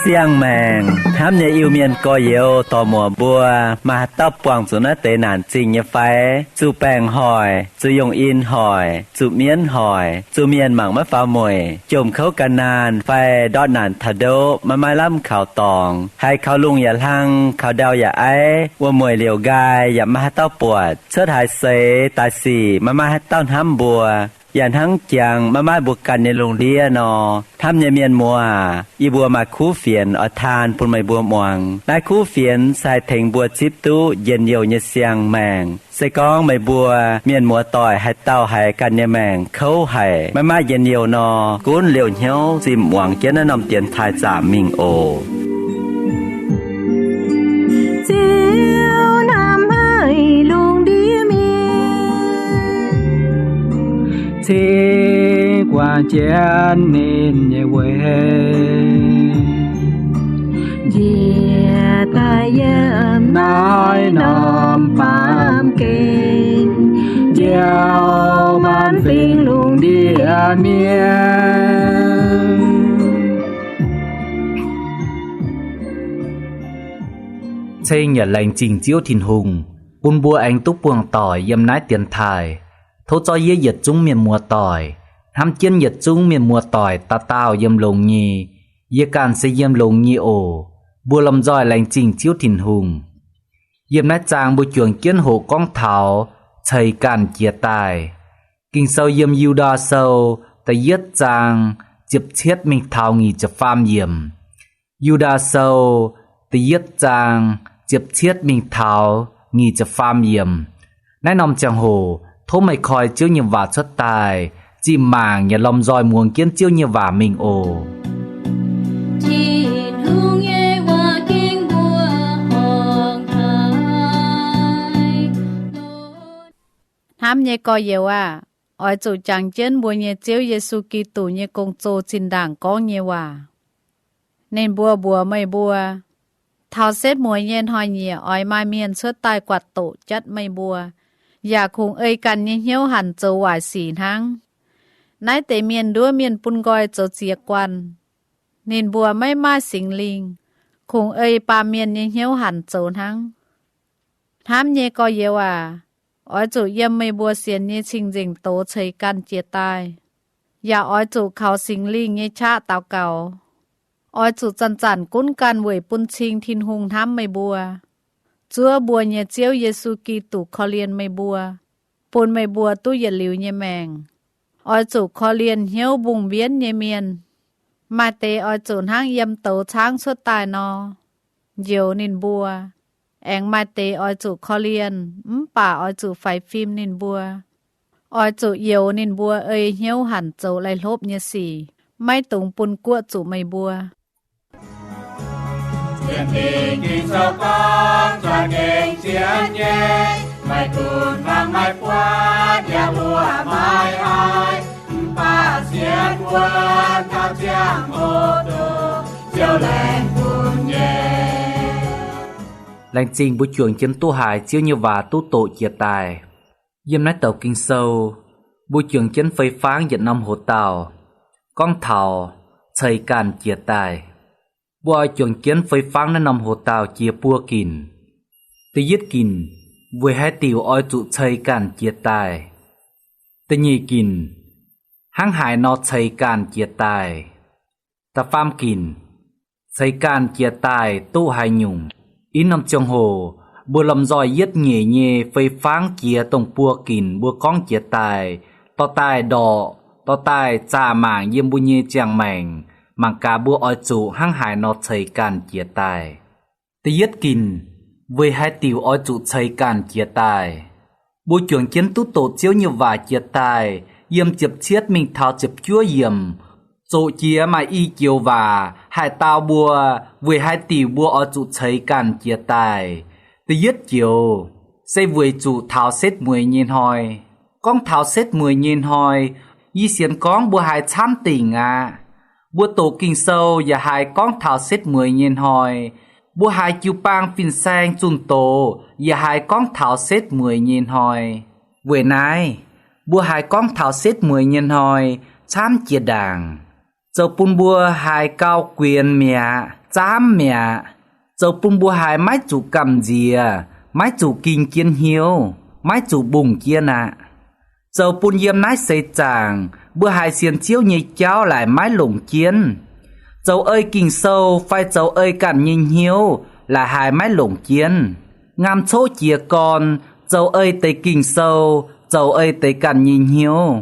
Ziangh maengc hnamv nyei Iu-Mienh gorx-youz dorc-muoc mbuo, maaih haaix dauh buangh zuqc naaiv deix naanc zingh nyei fai? Zuqc baengc hoic, zuqc yongh in hoic, zuqc mienv hoic, zuqc mienh mangc maiv faaux mueic, jomc kouv ga'naanh fai ndortv naanc taux ndoqv maiv maaih lamh kaux dorngx, haiz kaux lungh yaac hlang, kaux ndau yaac aiv, wuom-mueic liouc nqaai yaac maiv maaih haaix dauh buatc, cuotv haaix seix daaih sic maiv maaih haaix dauh hnamv mbuo, yaac hnangv jangx maiv maaih mbuo ganh nyei lungh ndiev nor. Hnamv nyei mienh muoz aac, yie mbuo maaih kuv fienx oix taan bun meih mbuo muangx. Naaiv kuv fienx se haih tengx mbuo zipv duqv njien-youh nyei siang-maengc. Se gorngv meih mbuo mienh muoz-doic haaix dauh haiz ganh nyei maengc kouv haic, maiv maaih njien-youh nor, gunv liouh hnyouv zimh muangx jienv naaiv norm dienx taaih zaamc mingh oc. Ziouv hnamv haic lungh ndiev mienh, cing guangc jienv ninh nyei weic, njiec daaih yiem naaiv norm baamh gen, njoux maanc fingx lungh ndiev mienh. Ceng yaac laengz zingh Ziouv Tin-Hungh bun mbuo aengx duqv buangh doic yiem naaiv dienx taaih. Tov zorqv yie yietc zungv mienh muoz-doic, hnamv jienv yietc zungv mienh muoz-doic dauh dauh yiem longx nyei. Yie ganh se yiem longx nyei oc. Mbuo lomh nzoih laengz zingh Ziouv Tin-Hungh. Yiem naaiv zaang mbuo juangc jienv hoqc gorngv taux ceix ganh jiez daaih. Ging-Sou yiem Yu^ndaa Sou da'yietv zaang ziepc cietv mingh taux nyic ziepc faam yiemc. Yu^ndaa Sou da'yietv zaang ziepc cietv mingh taux nyic ziepc faam yiemc. Naaiv norm ziangh hoc tov meih koi Ziouv nyei waac cuotv daaih, zinh mangc yaac lomh nzoih muangx jienv Ziouv nyei waac mingh oc. Tin-Hungh nyei waac ging mbuo horngc haic. Hnamv nyei gorx-youz aah! Oix zuqc jangx jienv mbuo nyei Ziouv Yesu Giduc nyei gong-zoh zinh ndaangc gorngv nyei waac. Ninh mbuo mbuox meih mbuo, taux setv mueiz nyei hnoi-nyieqc oix maaih mienh cuotv daaih guatc doqc jatv meih mbuo, yaac kungx ei ganh nyei hnyouv hanc zoux waaic sic hnangv. Naaiv deix mienh nduov mienh bun nqoi zoux ziex guanh. Ninh mbuo maiv maaih Singx Lingh, kungx ei baamh mienh nyei hnyouv hanc zoux hnangv. Hnamv nyei gorx-youz aac, oix zuqc yiem meih mbuo sienx nyei cing-nzengc doz ceix ganh jiez daaih, yaac oix zuqc kaux Singx Lingh nyei qaqv daux gaux. Oix zuqc zanc-zanc gunv ganh weic bun cing Tin-Hungh hnamv meih mbuo, zuov mbuo nyei Ziouv Yesu Giduc korv-lienh meih mbuo, bun meih mbuo duqv yietc liuz nyei maengc. Oix zuqc korv-lienh hnyouv mbungh mbienv nyei mienh. Maaih deix oix zuqc hnangv yiem douz caangv cuotv daaih nor, njoux ninh mbuo. Aengx maaih deix oix zuqc korv-lienh mv baac oix zuqc faix fim ninh mbuo. Oix zuqc youx ninh mbuo ei hnyouv hanc zoux laih hlopv nyei sic, maiv dungx bun guoqv zuqc meih mbuo. Laengz zingh mbuo juangc jienv duqv haiz Ziouv nyei waac duqv doqc jiez daaih. Yiem naaiv douc Ging-Sou, mbuo juangc jienv fei fangv yietc norm hoc-dauh, gorngv taux ceix ganh jiez daaih. Mbuo oix juangc jienv fei fangv naaiv norm hoc-dauh jiex buo ginc. Da'yietv ginc, weic haaix diuc oix zuqc ceix ganh jiez daaih? Da'nyeic ginc, hnangv haaix nor ceix ganh jiez daaih? Da'faam ginc, ceix ganh jiez daaih duqv haaix nyungc? Ih norm ziangh hoc mbuo lomh nzoih yietv nyeic nyei fei fangv jiex dongh buo ginc mbuo gorngv jiez daaih, dorh daaih ndorqc, dorh daaih zaah mangc yiem mbuo nyei ziangh maengc, mangc gaax mbuo oix zuqc hnangv haaix nor ceix ganh jiez daaih. Da'yietv ginc, weic haaix diuc oix zuqc ceix ganh jiez daaih? Mbuo juangc jienv duqv doqc Ziouv nyei waac jiez daaih, yiem ziepc cietv mingh taux ziepc juov yiemc, zoqc jiex maaih i joux waac haih dau mbuo weic haaix diuc mbuo oix zuqc ceix ganh jiez daaih. Da'yietv joux se weic zuqc taux setv mueiz nyei hnoi. Gorngv taux setv mueiz nyei hnoi, yie sienx gorngv mbuo haiz camv dingc aqv. Mbuo doqc Ging-Sou yaac haiz gorngv taux setv mueiz nyei hnoi. Mbuo haiz jiu-baang fin-saeng zunh doz yaac haiz gorngv taux setv mueiz nyei hnoi. Weic naaiv, mbuo haiz gorngv taux setv mueiz nyei hnoi camv jiex ndaangc. zoux bun mbuo haiz gauh guenx mi'aqv, zaamv mi'aqv, zoux bun mbuo haiz maiv zuqc gamh nziex, maiv zuqc ging jienv hnyouv, maiv zuqc mbungh jienv aqv. Zoux bun yiem naaiv seix zaangc mbuo haiz sienx Ziouv nyei jauv laaic maiv longc jienv. Zoux ei Ging-Sou fai zoux ei ganh nyei hnyouv laaic haiz maiv longc jienv. Ngaam coqv jiez gorn, zoux ei deix Ging-Sou, zoux ei deix ganh nyei hnyouv.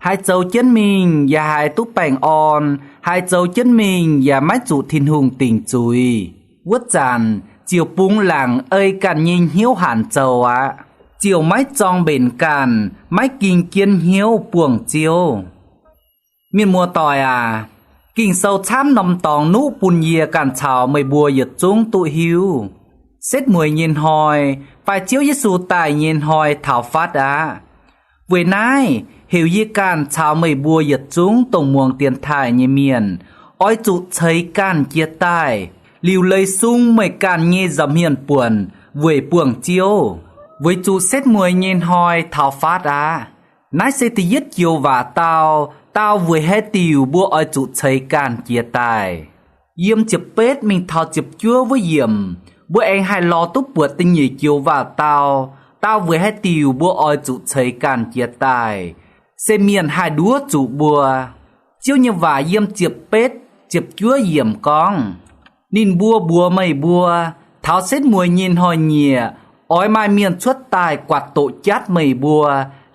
Haiz zoux jienv mingh yaac haiz duqv baengh orn, haiz zoux jienv mingh yaac maiv zuqc Tin-Hungh dingc zuiz. Wuov zanc ziouc bungx laangc ei ganh nyei hnyouv hanc zoux aqv. Ziouc maiv zorng mbenc ganh, maiv ging jienv hnyouv buangh Ziouv. Mienh muoz-doic aac, Ging-Sou camv norm dorngx nuqv bun yie ganh caux meih mbuo yietc zungv duqv hiuv. Setv mueiz nyei hnoi fai Ziouv Yesu daaih nyei hnoi taux fatv aqv. Weic naaiv heuc yie ganh caux meih mbuo yietc zungv dongh muangx dienx taaih nyei mienh oix zuqc ceix ganh jiex daaih, liuc leiz sung meih ganh nyei nza'hmien buonc weic buangh Ziouv, weic zuqc setv mueiz nyei hnoi taux fatv aqv. Naaiv se da'yietv joux waac dau, dau weic haaix diuc mbuo oix zuqc ceix ganh jiex daaih. Yiem ziepc betv mingh taux ziepc juov wuov yiemc, mbuo aengx haih lorz duqv buatc da'nyeic joux waac dau, dau weic haaix diuc mbuo oix zuqc ceix ganh jiex daaih, se mienh haih nduov zuqc mbuo. Ziouv nyei waac yiem ziepc betv, ziepc juov yiemc gorngv, Ninh mbuo mbuox meih mbuo, taux setv mueiz nyei hnoi-nyieqc oix maaih mienh cuotv daaih guatc doqc jatv meih mbuo,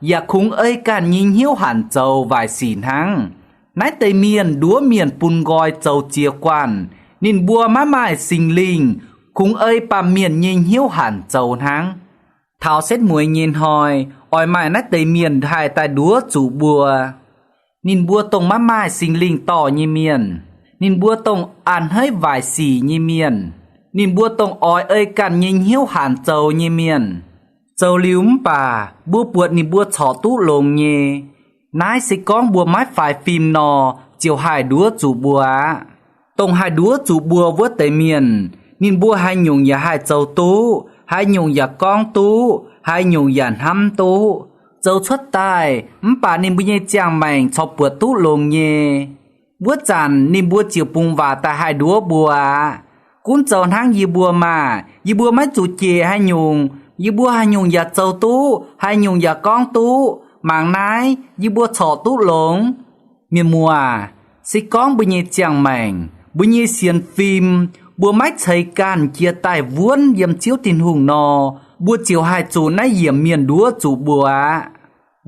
yaac kungx ei ganh nyei hnyouv hanc zoux waaic sic hnangv. Naaiv deix mienh nduov mienh bun nqoi zoux ziex guanh. Ninh mbuo maiv maaih Singx Lingh, kungx ei baamh mienh nyei hnyouv hanc zoux hnangv. Taux setv mueiz nyei hnoi, oix maaih naaiv deix mienh haih daaih nduov zuqc mbuo. Ninh mbuo dongh maiv maaih Singx Lingh dorh nyei mienh. Ninh mbuo dongh a'hneiv waaic sic nyei mienh. Ninh mbuo dongh oix ei ganh nyei hnyouv hanc zoux nyei mienh. Zoux liuz mv baac mbuo buatc ninh mbuo corc duqv longx nyei. Naaiv se gorngv mbuo maiv faix fim nor, ziouc haih nduov zuqc mbuo aqv. Dongh haih nduov zuqc mbuo wuov deix mienh, ninh mbuo haaix nyungc yaac haih zoux duqv, haaix nyungc yaac gorngv duqv, haaix nyungc yaac hnamv duqv. Zoux cuotv daaih mv baac ninh mbuo nyei ziangh maengc corc buatc duqv longx nyei. Wuov zanc ninh mbuo ziouc bungx waac daaih haih nduov mbuo aqv. Gunv zoux hnangv yie mbuo maah! Yie mbuo maiv zuqc jeic haaix nyungc. Yie mbuo haaix nyungc yaac zoux duqv, haaix nyungc yaac gorngv duqv. Mangc naaiv, yie mbuo corc duqv longx. Mienh muoz, se gorngv mbuo nyei ziangh maengc, mbuo nyei sienx fim, mbuo maiv ceix ganh jiex daaih wuonv yiem Ziouv Tin-Hungh nor, mbuo ziouc haih zuqc naaiv yiemc mienh nduov zuqc mbuo aqv.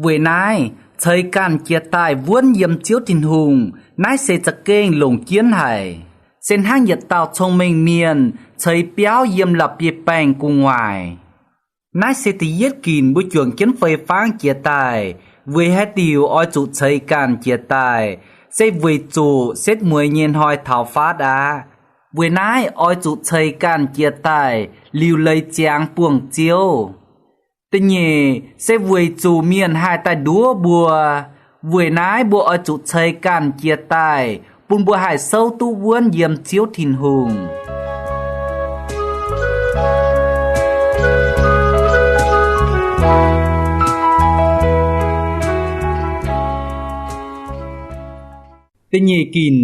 Weic naaiv, ceix ganh jiex daaih wuonv yiem Ziouv Tin-Hungh, naaiv se za'gengh longc jienv haic. Se hnangv yietc dauh cong-mengh mienh ceix biauv yiem la'bieiv-baengh gu'nguaaic. Naaiv se da'yietv ginc mbuo juangc jienv fei fangv jiex daaih, weic haaix diuc oix zuqc ceix ganh jiex daaih, se weic zuqc setv mueiz nyei hnoi taux faatv aqv. Weic naaiv oix zuqc ceix ganh jiex daaih liuc leiz ziangx buangh Ziouv. Da'nyeic se weic zuqc mienh haih daaih nduov mbuo. Weic naaiv mbuo oix zuqc ceix ganh jiex daaih, bun mbuo haih souv duqv wuonv yiem Ziouv Tin-Hungh. Da'nyeic ginc,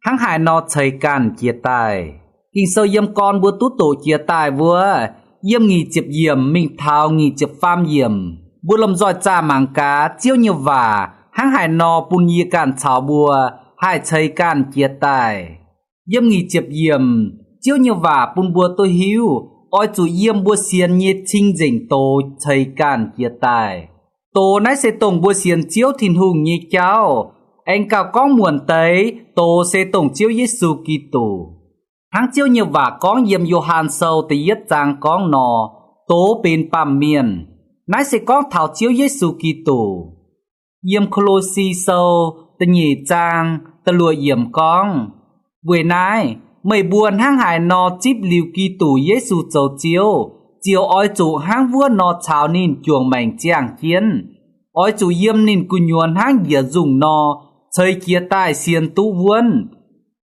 hnangv haaix nor ceix ganh jiex daaih. Ging-Sou yiem gorn mbuo duqv doqc jiex daaih wuov, yiem nyic ziepc yiemc mingh taux nyic ziepc faam yiemc, mbuo lomh nzoih zaah mangc gaax Ziouv nyei waac hnangv haaix nor bun yie ganh caux mbuo haih ceix ganh jiex daaih. Yiem nyic ziepc yiemc, Ziouv nyei waac bun mbuo duqv hiuv, oix zuqc yiem mbuo sienx nyei cing-nzengc doz ceix ganh jiex daaih. Doz naaiv se dongh mbuo sienx Ziouv Tin-Hungh nyei jauv, aengx gauh gorngv muonc deix, doz se dongh Ziouv Yesu Giduc. Hnangv Ziouv nyei waac gorngv yiem Yo^han Sou da'yietv zaang gorngv nor, Doz benx baamh mienh. Naaiv se gorngv taux Ziouv Yesu Giduc. Yiem Ko^lo^si Sou da'nyeic zaang da'luoqc yiemc gorngv, Weic naaiv, meih mbuo hnangv haaix nor zipv liuz Giduc Yesu zoux Ziouv, ziouc oix zuqc hnangv wuov nor caux ninh juangc maengc ziangh jienv. Oix zuqc yiem ninh gu'nyuoz hnangv njiec nzungh nor ceix jiez daaih sienx duqv wuonv.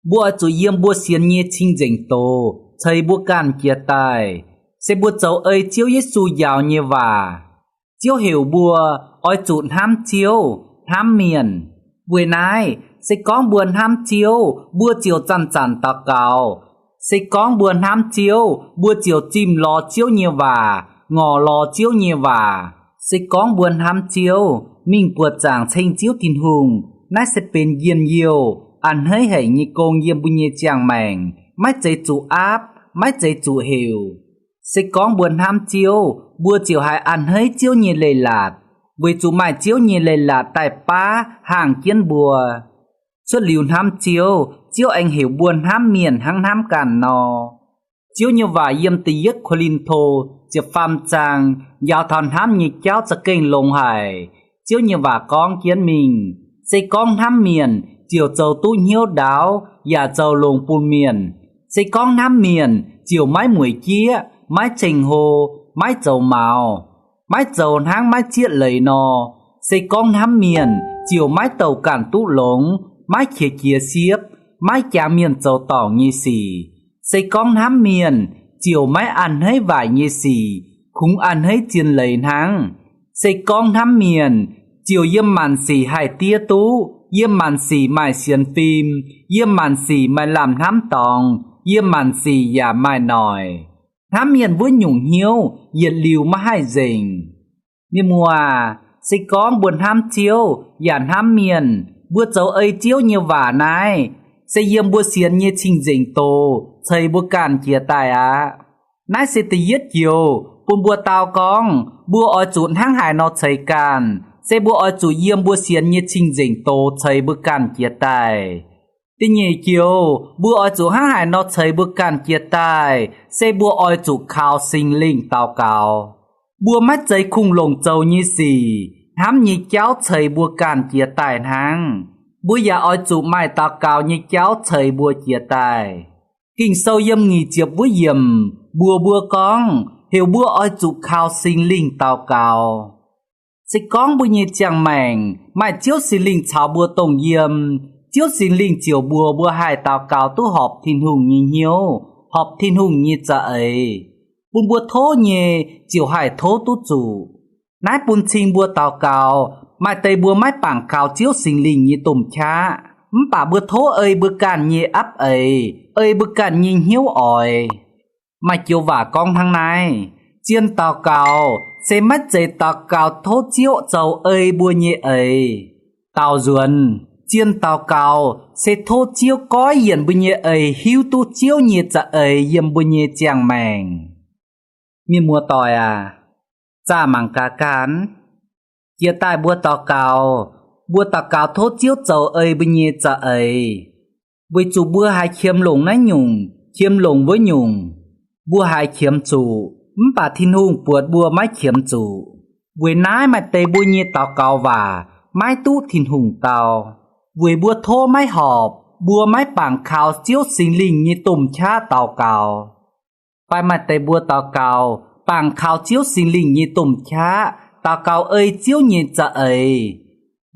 Mbuo oix zuqc yiem mbuo sienx nyei cing-nzengc doz ceix mbuo ganh jiex daaih, se mbuo zoux ei Ziouv Yesu njaaux nyei waac. Ziouv heuc mbuo oix zuqc hnamv Ziouv, hnamv mienh. Weic naaiv, Se gorngv mbuo hnamv Ziouv, mbuo ziouc zanc-zanc daux gaux. Se gorngv mbuo hnamv Ziouv, mbuo ziouc zimh lorz Ziouv nyei waac, ngorc lorz Ziouv nyei waac. Se gorngv mbuo hnamv Ziouv, mingh buoqc zaangc ceng Ziouv Tin-Hungh, naaiv se benx njien-youh, a'hneiv haic nyei gong yiem mbuo nyei ziangh maengc, maiv zeiz zuqc aapv, maiv zeiz zuqc heuc. Se gorngv mbuo hnamv Ziouv, mbuo ziouc haih a'hneiv Ziouv nyei leiz-latc, weic zuqc maaih Ziouv nyei leiz-latc daaih baav hangh jienv mbuo. Cuotv liuz hnamv Ziouv, Ziouv aengx heuc mbuo hnamv mienh hnangv hnamv ganh nor. Ziouv nyei waac yiem da'yietv Ko^lin^to ziepc faam zaang njaaux taux hnamv nyei jauv za'gengh longx haic. Ziouv nyei waac gorngv jienv mingh, se gorngv hnamv mienh ziouc zoux duqv hnyouv ndaauv yaac zoux longx bun mienh. Se gorngv hnamv mienh ziouc maiv mueic jieqv, maiv ceng-hlo, maiv zoux maux, maiv zoux hnangv maiv zieqv leiz nor. Se gorngv hnamv mienh ziouc maiv douc ganh duqv longx, maiv qiex jiez siepv, maiv jangx mienh zoux dorngc nyei sic. Se gorngv hnamv mienh ziouc maiv a'hneiv waaic nyei sic, kungx a'hneiv zien leiz hnangv. Se gorngv hnamv mienh ziouc yiem maanc sic haih diev duqv, yiem maanc sic maaih sienx fim, yiem maanc sic maaih lamh hnamv dorngx, yiem maanc sic yaac maaih noic. Hnamv mienh wuov nyungc hnyouv yietc liuz maiv haih nzengc. Mienh muoz, se gorngv mbuo hnamv Ziouv yaac hnamv mienh, mbuo zoux ei Ziouv nyei waac naaiv, se yiem mbuo sienx nyei cing-nzengc doz ceix mbuo ganh jiez daaih aqv. Naaiv se da'yietv joux bun mbuo dau gorngv mbuo oix zuqc hnangv haaix nor ceix ganh, se mbuo oix zuqc yiem mbuo sienx nyei cing-nzengc doz ceix mbuo ganh jiez daaih. Da'nyeic joux mbuo oix zuqc hnangv haaix nor ceix mbuo ganh jiez daaih, se mbuo oix zuqc kaux Singx Lingh daux gaux. Mbuo maiv zeiz kungx-longc zoux nyei sic, hnamv nyei jauv ceix mbuo ganh jiez daaih hnangv. Mbuo yaac oix zuqc maaih daux gaux nyei jauv ceix mbuo jiez daaih. Ging-Sou yiem nyic ziepc wuov yiemc mbuox mbuo gorngv heuc mbuo oix zuqc kaux Singx Lingh daux gaux. Se gorngv mbuo nyei ziangh maengc maaih Ziouv Singx Lingh caux mbuo dongh yiem, Ziouv Singx Lingh ziouc mbuox mbuo haih daux gaux duqv horpc Tin-Hungh nyei hnyouv, horpc Tin-Hungh nyei za'eix. Bun mbuo tov nyei ziouc haih tov duqv zuqc. Naaiv bun cing mbuo daux gaux, maaih deix mbuo maiv bangc kaux Ziouv Singx Lingh nyei domh qaqv, mv baac mbuo tov ei mbuo ganh nyei apv eix, ei mbuo ganh nyei hnyouv oix. Maaih joux waac gorngv hnangv naaiv, zien daux gaux se maiv zeiz daux gaux tov Ziouv zoux ei mbuo nyei eix. Daaux nzuonx, zien daux gaux se tov Ziouv goiv yienc mbuo nyei eix hiuv duqv Ziouv nyei za'eix yiem mbuo nyei ziangh maengc. Mienh muoz-doic aac, zaah mangc gaax ganh. Jiex daaih mbuo daux gaux, mbuo daux gaux tov Ziouv zoux ei mbuo nyei za'eix, weic zuqc mbuo haiz qiemx longc naaiv nyungc, qiemx longc wuov nyungc. Mbuo haiz qiemx zuqc, mv baac Tin-Hungh buatc mbuo maiv qiemx zuqc. Weic naaiv maaih deix mbuo nyei daux gaux waac maiv duqv Tin-Hungh dau, weic mbuo tov maiv horpc, mbuo maiv bangc kaux Ziouv Singx Lingh nyei domh qaqv daux gaux. Fai maaih deix mbuo daux gaux bangc kaux Ziouv Singx Lingh nyei domh qaqv, daux gaux ei Ziouv nyei za'eix,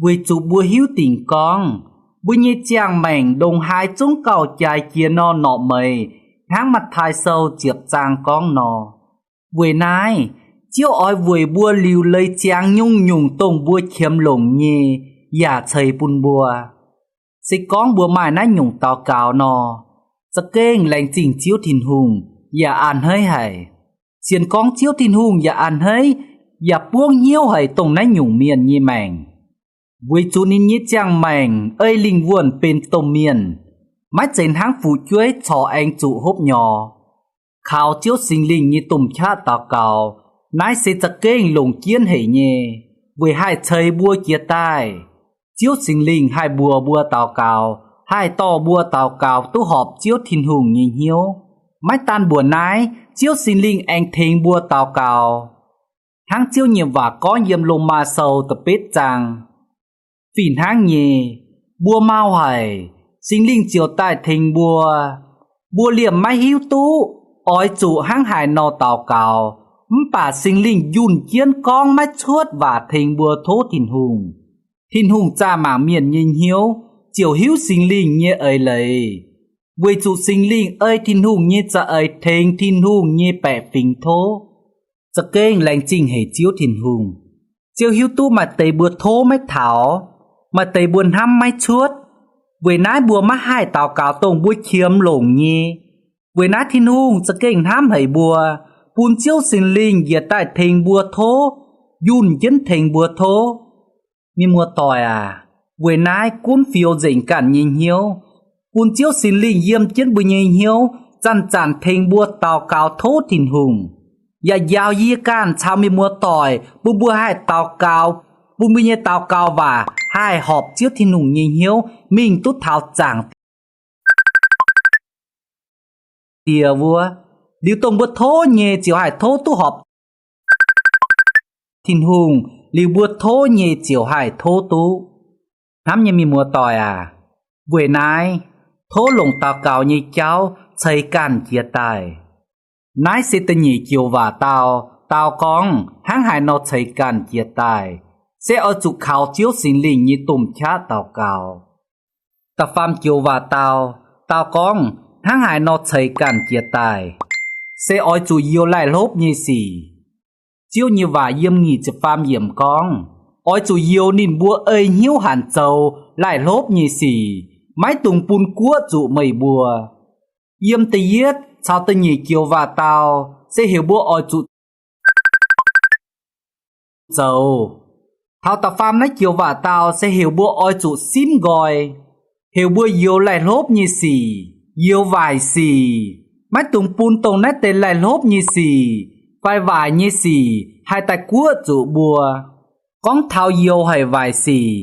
weic zuqc mbuo hiuv dingc gorngv mbuo nyei ziangh maengc ndongc haaix zungv gauh jaaix jiex nor norqc meix, hnangv Matv^taai Sou ziepc zaang gorngv nor. Weic naaiv, Ziouv oix weic mbuo liuz leiz ziangx nyungc-nyungc dongh mbuo qiemx longc nyei, yaac ceix bun mbuo. Se gorngv mbuo maaih naaiv nyungc daux gaux nor, za'gengh laengz zingh Ziouv Tin-Hungh yaac a'hneiv haic. Sienx gorngv Ziouv Tin-Hungh yaac a'hneiv yaac buangv hnyouv haic dongh naaiv nyungc mienh nyei maengc, weic zuqc ninh nyei ziangh maengc ei lingh wuonh benx domh mienh, maiv zeiz hnangv fu'jueiv corc aengx zuqc hopv nyorx. Kaux Ziouv Singx Lingh nyei domh qaqv daux gaux, naaiv se za'gengh longc jienv hec nyei, weic haih ceix mbuo jiez daaih. Ziouv Singx Lingh haih mbuox mbuo daux gaux, haih dorh mbuo daux gaux duqv horpc Ziouv Tin-Hungh nyei hnyouv. Maiv daan mbuoqc naaiv, Ziouv Singx Lingh aengx tengx mbuo daux gaux. Hnangv Ziouv nyei waac gorngv yiem Lomaa Sou da'betv zaang, fih hnangv nyei, mbuo mau haic, Singx Lingh ziouc daaih tengx mbuo. Mbuo liemh maiv hiuv duqv oix zuqc hnangv haaix nor daux gaux, mv baac Singx Lingh njunh jienv gorngv maiv cuotv waac tengx mbuo tov Tin-Hungh. Tin-Hungh zaah mangc mienh nyei hnyouv ziouc hiuv Singx Lingh nyei eix leiz, weic zuqc Singx Lingh ei Tin-Hungh nyei za'eix tengx Tin-Hungh nyei baeqc fingx tov. Za'gengh laengz zingh hec Ziouv Tin-Hungh. Ziouv hiuv duqv maaih deix mbuo tov maiv taux, maaih deix mbuo hnamv maiv cuotv, Weic naaiv mbuo maiv haih daux gaux dongh mbuo qiemx longc nyei. Weic naaiv Tin-Hungh za'gengh hnamv haic mbuo, bun Ziouv Singx Lingh njiec daaih tengx mbuo tov, yunh jienv tengx mbuo tov. Mienh muoz-doic aac, weic naaiv gunv fioux nzengc ganh nyei hnyouv, bun Ziouv Singx Lingh yiem jienv mbuo nyei hnyouv, zanc-zanc tengx mbuo daux gaux tov Tin-Hungh. Yaac njaaux yie ganh caux mienh muoz-doic bun mbuo haih daux gaux, bun mbuo nyei daux gaux waac haih horpc Ziouv Tin-Hungh nyei hnyouv mingh duqv taux Zaangc Diex wuov. Liuz dongh mbuo tov nyei ziouc haih tov duqv horpc Tin-Hungh, liuz mbuo tov nyei ziouc haih tov duqv. Hnamv nyei mienh muoz-doic aac, weic naaiv tov longc daux gaux nyei jauv ceix ganh jiez daaih. Naaiv se da'nyeic joux waac dau, dau gorngv hnangv haaix nor ceix ganh jiez daaih, se oix zuqc kaux Ziouv Singx Lingh nyei domh qaqv daux gaux. Da'faam joux waac dau, dau gorngv hnangv haaix nor ceix ganh jiez daaih, se oix zuqc youx laih hlopv nyei sic. Ziouv nyei waac yiem nyic ziepc faam yiemc gorngv, oix zuqc youx ninh mbuo ei hnyouv hanc zoux laih hlopv nyei sic, maiv dungx bun guoqv zuqc meih mbuo. Yiem da'yietv caux da'nyeic joux waac dau se heuc mbuo oix zuqc zoux. Taux da'faam naaiv joux waac dau se heuc mbuo oix zuqc simv nqoi, heuc mbuo youx laih hlopv nyei sic, youx waaic sic, maiv dungx bun dongh naaiv deix laih hlopv nyei sic fai waaic nyei sic haih daaih guoqv zuqc mbuo. Gorngv taux youx haic waaic sic,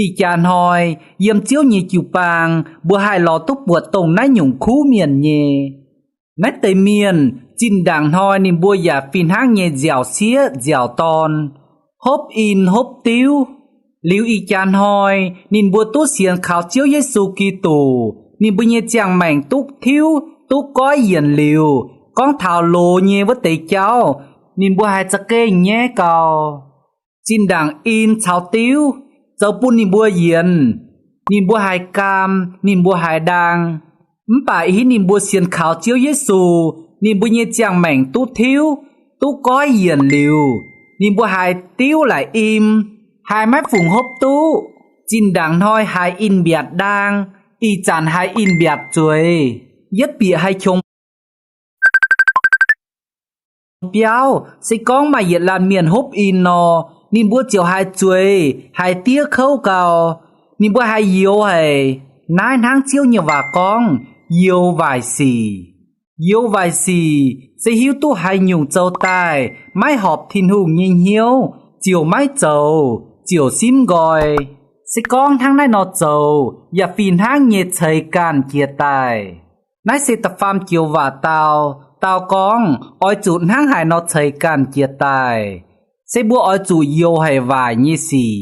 ih jaax hnoi yiem Ziouv nyei jiu-baang mbuo haih lorz duqv buatc dongh naaiv nyungc kuv mienh nyei. Naaiv deix mienh zinh ndaangc hnoi ninh mbuo yaac fih hnangv nyei nziaauc sieqv nziaauc dorn, hopv in hopv diuv. Liuz ih jaax hnoi ninh mbuo duqv sienx kaux Ziouv Yesu Giduc, ninh mbuo nyei ziangh maengc duqv tiuv duqv goiv yienc liuz, gorngv taux loz nyei wuov deix jauv, ninh mbuo haiz za'gengh nyaiv gau. Zinh ndaangc in caux diuv zoux bun ninh mbuo yienc, ninh mbuo haiz gaam, ninh mbuo haiz ndaang. Mv baac ih hitv ninh mbuo sienx kaux Ziouv Yesu, ninh mbuo nyei ziangh maengc duqv tiuv duqv goiv yienc liuz, ninh mbuo haiz diuv laaic im, haiz maiv fungc hopv duqv. Zinh ndaangc hnoi haiz in mbiatc ndaang, ih zanc haiz in mbiatc zueiz, yietv bieqc haih qongx biauv. Se gorngv maaih yietc laanh mienh hopv in nor, ninh mbuo ziouc haiz zueiz, haiz diev kouv gau. Ninh mbuo haiz youx haic. Naaiv hnangv Ziouv nyei waac gorngv, youx waaic sic. Youx waaic sic se hiuv duqv haaix nyungc zoux daaih maiv horpc Tin-Hungh nyei hnyouv ziouc maiv zoux, ziouc simv nqoi. Se gorngv hnangv naaiv nor zoux yaac fih hnangv nyei ceix ganh jiez daaih. Naaiv se da'faam joux waac dau, dau gorngv oix zuqc hnangv haaix nor ceix ganh jiez daaih, se mbuo oix zuqc youx haic waaic nyei sic.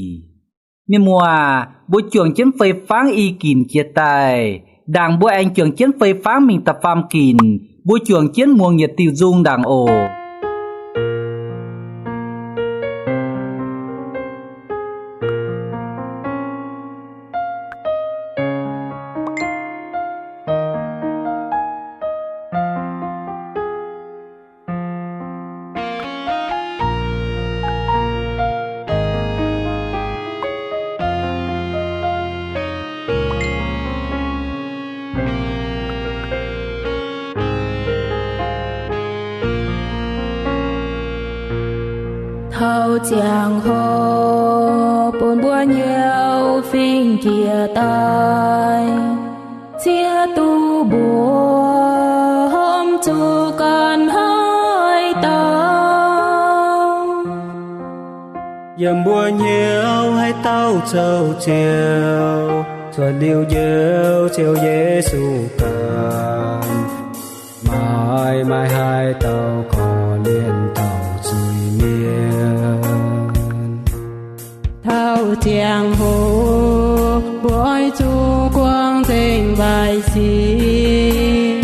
Mienh muoz, mbuo juangc jienv fei fangv i ginc jiez daaih. Ndaangc mbuo aengx juangc jienv fei fangv mingh da'faam ginc, mbuo juangc jienv muangx yietc diuh nzung ndaangc oc. Taux ziangh hoc bun mbuo nyei fingx jiez daaih, ziex duqv mbuox hopv zuqc ganh haaix dauh. Yiem mbuo hnyouv haaix dauh zoux ziouv, cuotv liuz njoux Ziouv Yesu ganh, maiv maaih haaix dauh korv-lienh taux zuiz-mienh. Taux ziangh hoc mbuo oix zuqc guangc nzengc waaic sic,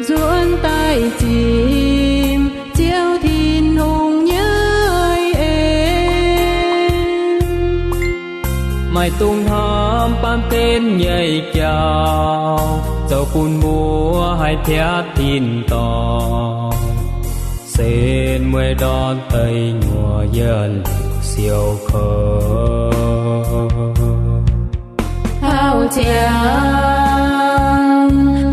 nzuonx daaih zipc Ziouv Tin-Hungh nyei en. Maiv dungx hnamv baamh gen nyei jauv, zoux bun mbuo haih piatv tin-dorngh, setv mueiz ndortv deic nyuoqc yietc liuz siou kouv. Taux ziangx,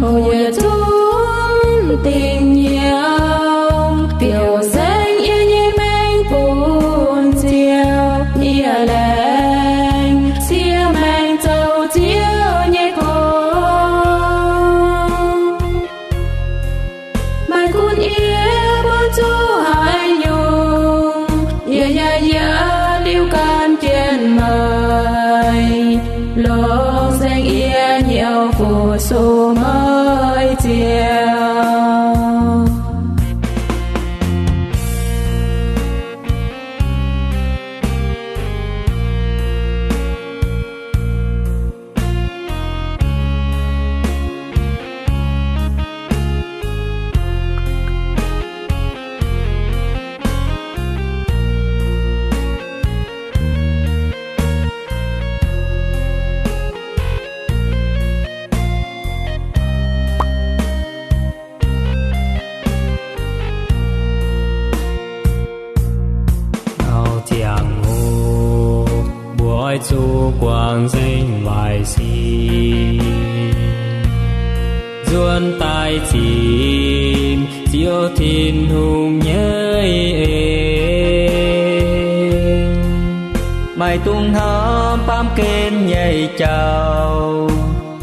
houc yietc zungv dingc nyouz, biouv nzengc yie nyei maengc bun Ziouv. Yie laengz siev maengc zoux Ziouv nyei gong. Maaih gunv yie buangh zuqc haaix nyungc, yie yaac yietc liuz gan jienv meih, longc nzengc yie nyei fu-sux meih Ziouv. Nauz ziangh hoc mbuo oix zuqc guangc nzengc waaic sic, nzuonx daaih zipc Ziouv Tin-Hungh nyei en. Maaih dungz hnamv baamh gen nyei jauv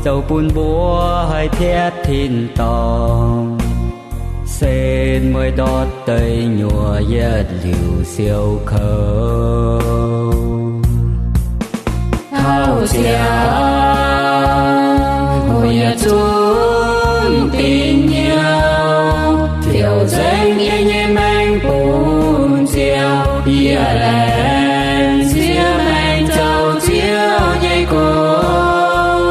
zoux bun mbuo haih piatv tin-dorngh, sen mueiz ndortv deic nyuoqc yietc liuz siou kouv. Taux ziangx hoc yietc zungv dingc nyouz, biouv nzengc yie nyei maengc bun Ziouv. Yie laengz siev maengc zoux Ziouv nyei gong.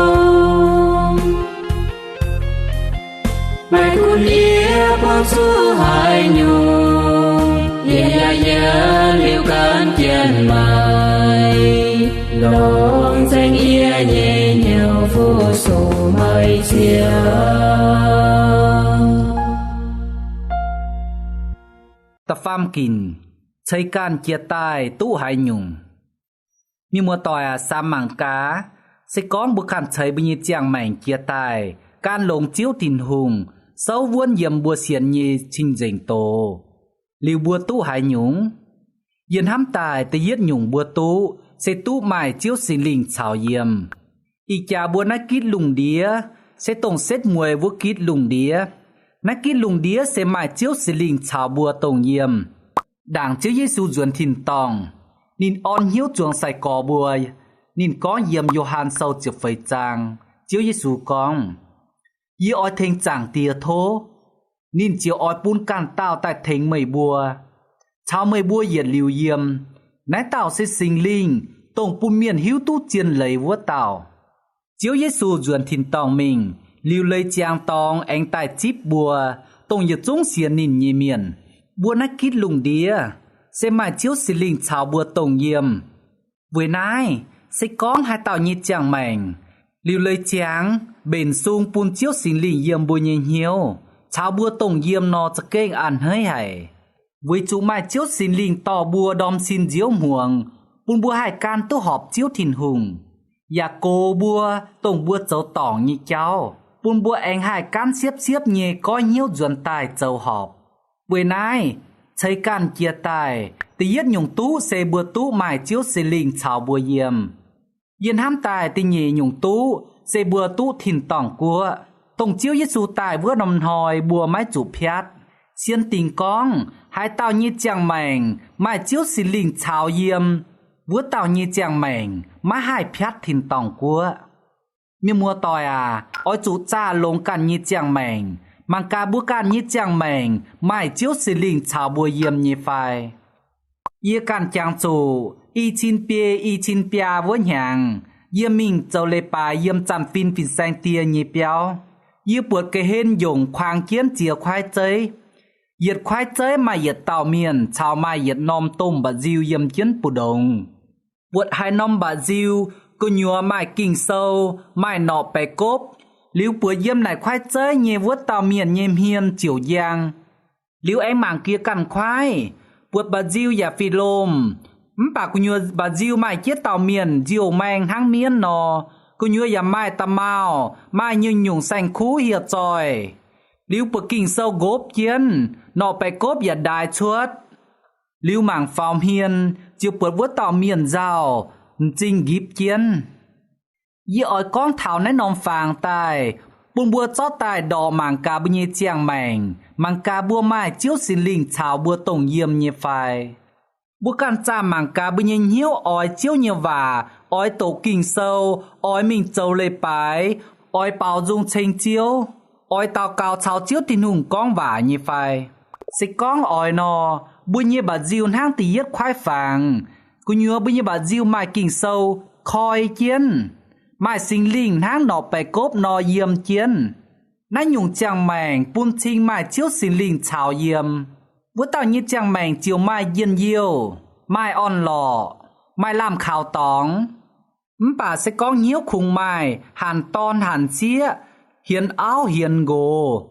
Maaih gunv yie buangh zuqc haaix nyungc, yie yaac yietc liuz gan jienv meih, longc nzengc yie nyei hnyouv fu-sux meih Ziouv. Da'faam ginc, ceix ganh jiex daaih duqv haaix nyungc? Mienh muoz-doic aac, samx mangc gaax, se gorngv mbuo ganh ceix mbuo nyei ziangh maengc jiex daaih gan longx Ziouv Tin-Hungh, souv wuonv yiem mbuo sienx nyei cing-nzengc doz, liuz mbuo duqv haaix nyungc? Yie hnamv daaih da'yietv nyungc mbuo duqv se duqv maaih Ziouv Singx Lingh caux yiem. Ih jaax mbuo naaiv gitv lungh ndiev se dongh setv mueiz wuov gitv lungh ndiev. Naaiv gitv lungh ndiev se maaih Ziouv Singx Lingh caux mbuo dongh yiem. Ndaangc Ziouv Yesu nzuonx tin-dorngh, ninh orn hnyouv zuangx sai-gorx mbuo. Ninh gorngv yiem Yo^han Sou ziepc feix zaang, Ziouv Yesu gorngv, Yie oix tengx Zaangc Diex tov, ninh ziouc oix bun ganh dauh daaih tengx meih mbuo, caux meih mbuo yietc liuz yiem. Naaiv dauh se Singx Lingh, dongh bun mienh hiuv duqv zien leiz wuov dauh. Ziouv Yesu nzuonx tin-dorngh mingh, liuz leiz ziangx dorngx aengx daaih zipv mbuo, dongh yietc zungv sienx ninh nyei mienh. Mbuo naaiv gitv lungh ndiev se maaih Ziouv Singx Lingh caux mbuo dongh yiem. Weic naaiv, se gorngv haaix dauh nyei ziangh maengc liuz leiz ziangx mbenc sung bun Ziouv Singx Lingh yiem mbuo nyei hnyouv, caux mbuo dongh yiem nor, za'gengh a'hneiv haic. Weic zuqc maaih Ziouv Singx Lingh dorh mbuo ndorm sin nziouv hmuangx, bun mbuo haih gan duqv horpc Ziouv Tin-Hungh, yaac gox mbuo, dongh mbuo zoux dorngc nyei jauv, bun mbuo aengx haih gaanv siepv-siepv nyei goiv hnyouv nzuonx daaih zoux horpc. Weic naaiv, ceix ganh jiex daaih, da'yietv nyungc duqv se mbuo duqv maaih Ziouv Singx Lingh caux mbuo yiem. Yie hnamv daaih da'nyeic nyungc duqv se mbuo duqv tin-dorngh guoqv, dongh Ziouv Yesu daaih wuov norm hnoi mbuo maiv zuqc piatv. Sien dingc gorngv, haaix dauh nyei ziangh maengc maaih Ziouv Singx Lingh caux yiem, wuov dauh nyei ziangh maengc maiv haih piatv tin-dorngh guoqv. Mienh muoz-doic aac, oix zuqc zaah longx ganh nyei ziangh maengc. Mangc gaax mbuo ganh nyei ziangh maengc maaih Ziouv Singx Lingh caux mbuo yiem nyei fai? Yie ganh jangx zuqc i cin biei i cin biaa wuov hnyangx, yie mingh zoux leiz-baaix yiem Zanh Fin Fin-Saeng Die nyei biauv. Yie buatc ga'hlen njongc kuaang jienv ziex kuaaiv zeiv. Yietc kuaaiv zeiv maaih yietc dauh mienh caux maaih yietc norm domh mba'nziu yiem jienv mbu'ndongx. Buatc haaix norm mba'nziu gu'nyuoz maaih Ging-Sou, maaih norqc baeqc gopv, liuz buatc yiem naaic kuaaiv zeiv nyei wuov dauh mienh nyei hmien ziouc njang. Liuz aengx mangc gaax ganh kuaaiv, buatc mba'nziu yaac fih lomh, mv baac gu'nyuoz mba'nziu maaih jienv dauh mienh nziouh maeng hnangv mienv nor, Gu'nyuoz yaac maaih da'maauh, maaih nyungc-nyungc saeng-kuv hieh zoih. Liuz buoz Ging-Sou nqopv jienv, norqc baeqc gopv yaac ndaix cuotv. Liuz mangc faaux hmien ziouc buatc wuov dauh mienh nzauh, m'zing nqipv jienv. Yie oix gorngv taux naaiv norm fangx daaih, bun mbuo zorqv daaih ndorqc mangc gaax mbuo nyei ziangh maengc, mangc gaax mbuo maaih Ziouv Singx Lingh caux mbuo dongh yiem nyei fai. Mbuo ganh zaah mangc gaax mbuo nyei hnyouv oix Ziouv nyei waac, oix doqc Ging-Sou, oix mingh zoux leiz-baaix, oix baaux nzung ceng Ziouv, oix daux gaux caux Ziouv Tin-Hungh gorngv waac nyei fai. Se gorngv oix nor, mbuo nyei mba'nziu hnangv da'yietv kuaaiv fangx. Gu'nyuoz mbuo nyei mba'nziu maaih Ging-Sou koi jienv, maaih Singx Lingh hnangv norqc baeqc gopv nor yiem jienv. Naaiv nyungc ziangh maengc bun cing maaih Ziouv Singx Lingh caux yiem. Wuov dauh nyei ziangh maengc ziouc maaih njien-youh, maaih orn-lorqc, maaih lamh kaux dorngx. Mv baac se gorngv hnyouv kungx maaih hanc dorn hanc sieqv, hienx auv hienx nqox,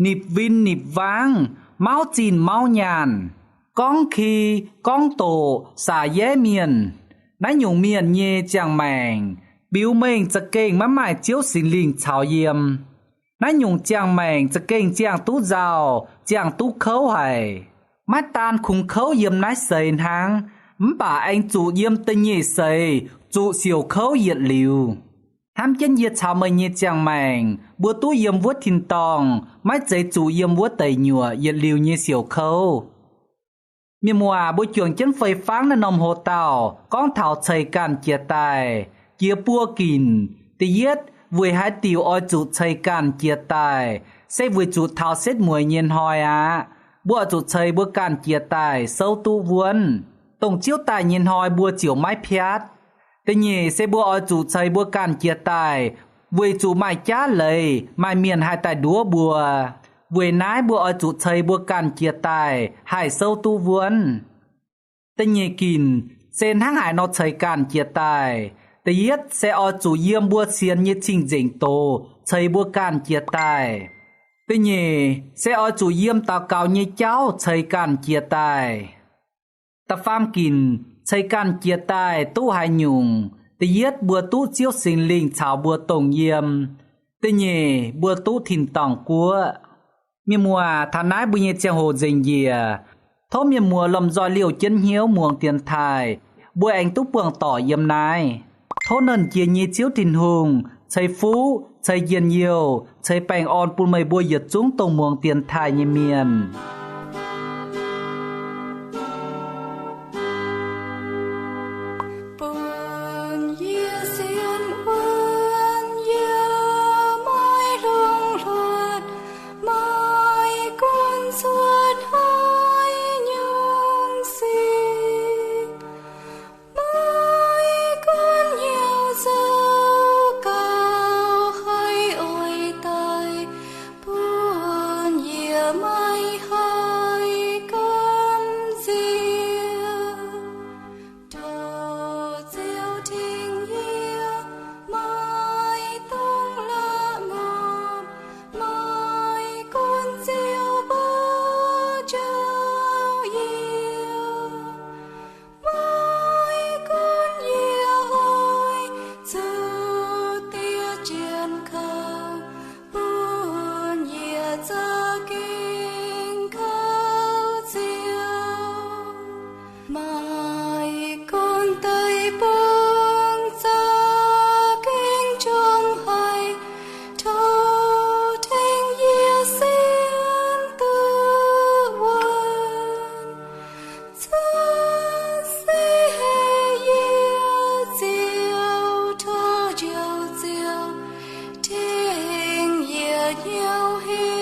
nipc win nipc wangv, mauv zinh mauv nyaanh, gorngv ki, gorngv doqc, saax yaev mienh, naaiv nyungc mienh nyei ziangh maengc biux mengh za'gengh maiv maaih Ziouv Singx Lingh caux yiem. Naaiv nyungc ziangh maengc za'gengh ziangh duqv nzauh, ziangh duqv kouv haic. Maiv daan kungx kouv yiem naaiv seix hnangv, mv baac aengx zuqc yiem da'nyeic seix zuqc siouc kouv yietc liuz. Hnamv jienv yie caux meih nyei ziangh maengc, mbuo duqv yiem wuov tin-dorngh, maiv zeiz zuqc yiem wuov deic nyuoqc yietc liuz nyei siouc kouv. Mienh muoz, mbuo juangc jienv fei-fangv naaiv norm hoc-dauh gorngv taux ceix ganh jiez daaih, jiex buo ginc. Da'yietv, weic haaix diuc oix zuqc ceix ganh jiez daaih, se weic zuqc taux setv mueiz nyei hnoi aqv. Mbuo oix zuqc ceix mbuo ganh jiez daaih souv duqv wuonv, dongh Ziouv daaih nyei hnoi mbuo ziouc maiv piatv. Da'nyeic se mbuo oix zuqc ceix mbuo ganh jiez daaih, weic zuqc maaih jaav leiz maaih mienh haih daaih nduov mbuo. Weic naaiv mbuo oix zuqc ceix mbuo ganh jiez daaih haih souv duqv wuonv. Da'nyeic ginc se hnangv haaix nor ceix ganh jiez daaih. Da'yietv se oix zuqc yiem mbuo sienx nyei cing-nzengc doz ceix mbuo ganh jiez daaih. Da'nyeic se oix zuqc yiem daux gaux nyei jauv ceix ganh jiez daaih. Da'faam ginc ceix ganh jiez daaih duqv haaix nyungc? Da'yietv mbuo duqv Ziouv Singx Lingh caux mbuo dongh yiem. Da'nyeic mbuo duqv tin-dorngh guoqv. Mienh muoz, taux naaiv mbuo nyei ziangh hoc nzengc njiec. Tov mienh muoz lomh nzoih liouh jienv hnyouv muangx dienx taaih, mbuo aengx duqv buangh doic yiem naaiv. Tov Nernh Jiex nyei Ziouv Tin-Hungh ceix fuqv, ceix njien-youh, ceix baengh orn bun meih mbuo yietc zungv dongh muangx dienx taaih nyei mienh. Bun yie sienx wuonv yie maiv longc hluotv, maiv gunv cuotv haaix nyungc sic, maiv gunv hnyouv zoux gauh haiz oix daaih, bun yie maiv haih gamh nziex. Tov Ziouv tengx yie, maiv dungx la'maah, maiv gunv Ziouv mbuo jauv yie, maiv gunv yie oix zuqc diev jienv kouv, bun yie za'gengh kouv Ziouv. Maiv gunv deic-bung za'gengh jomc haic, tov tengx yie sienx duqv wuonv. Cuotv seix heh yie Ziouv, tov Njoux Ziouv tengx yie hnyouv heh.